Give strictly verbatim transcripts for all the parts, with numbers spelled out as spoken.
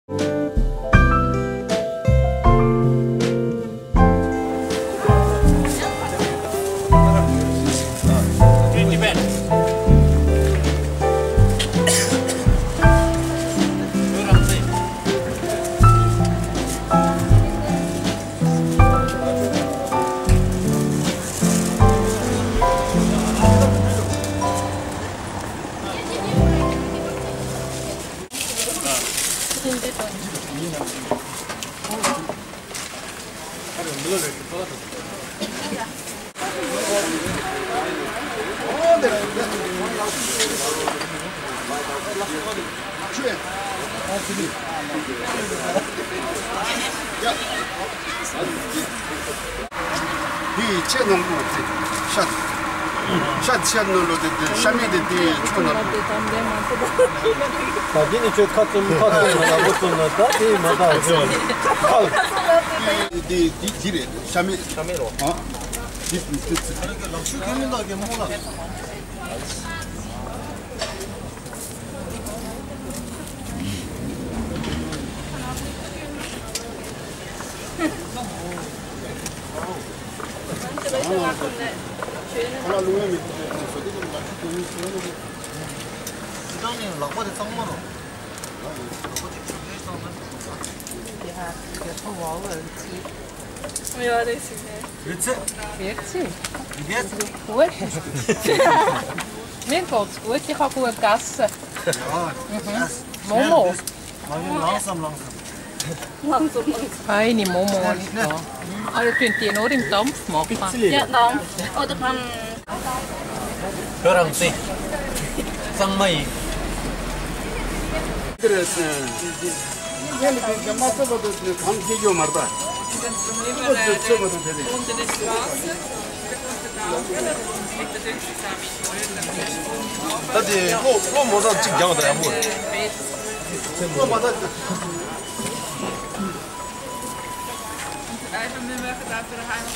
དེ་ཡི་ཆེ་ནང་དུ་དེ་ཤ། ཤ་ཆེ་ནང་ལོ་དེ་དེ་ཤ་མེད་དེ་དེ་ཆོ་ནང་དུ། ད་དེ་ནི་ཁྱོད་ཁ་བཙུམ་ཁ་བཙུམ་ན་ལ་བུ་བཙུམ་ན་ད་དེ་མ་ད་ཁ། དེ་དེ་དེ་རེད། ཤ་མེད། ཤ་མེད་རོ། ཨ། དེ་དེ་དེ། ལག་ཤུ་ཁ་མི་ལག་གི་མོ་ལ། Ja, das ist ja von wow, irgendwie. Ja, das ist ja. Witzig. Witzig. Wie geht's? Gut. Mir geht's gut, ich habe gut gegessen. Ja, mhm. Das ist Momo. Schnell, das, langsam, langsam. Langsam, langsam. Eine Momo habe ich da. Aber könnt ihr nur im Dampf machen? Ja, Dampf. Oder kann བོད་རང་བཙན་གཙང་མ་ཡིན། འདིར་ཡན་ལ་དེ་མ་ཚད་པ་དེ་གང་སྐྱེ་རྒྱུ་མ་རེད་པ། ཚོད་མ་དང་དེ་རེད། ད་དེ་བློ་བློ་མོ་ཚང་གཅིག་རྒྱག་དང་ཡག་པོ་རེད། བློ་མ་ཚང་།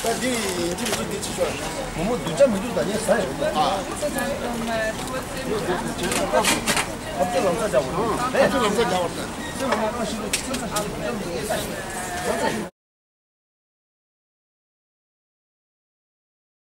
ད་འདི་ཡིན་གཅིག་མིན་གཅིག་འདི་ཅི་ཤོག་མོ་མོ་སྡུག་ཅག་མི་འདུག་ད་ངས་ཟ་ཡོང་། ཨ། ཨ་ཕྱི་ལམ་ས་རྒྱག་པ་དང་། ཨ་ཕྱི་ལམ་ས་རྒྱག་པ་དང་། སེམས་མ་མ་ཤི་རུ་ཚེ་ས་ཤི་རུ་ཅམ་འདི་ངས་ཟ་ཡོང་།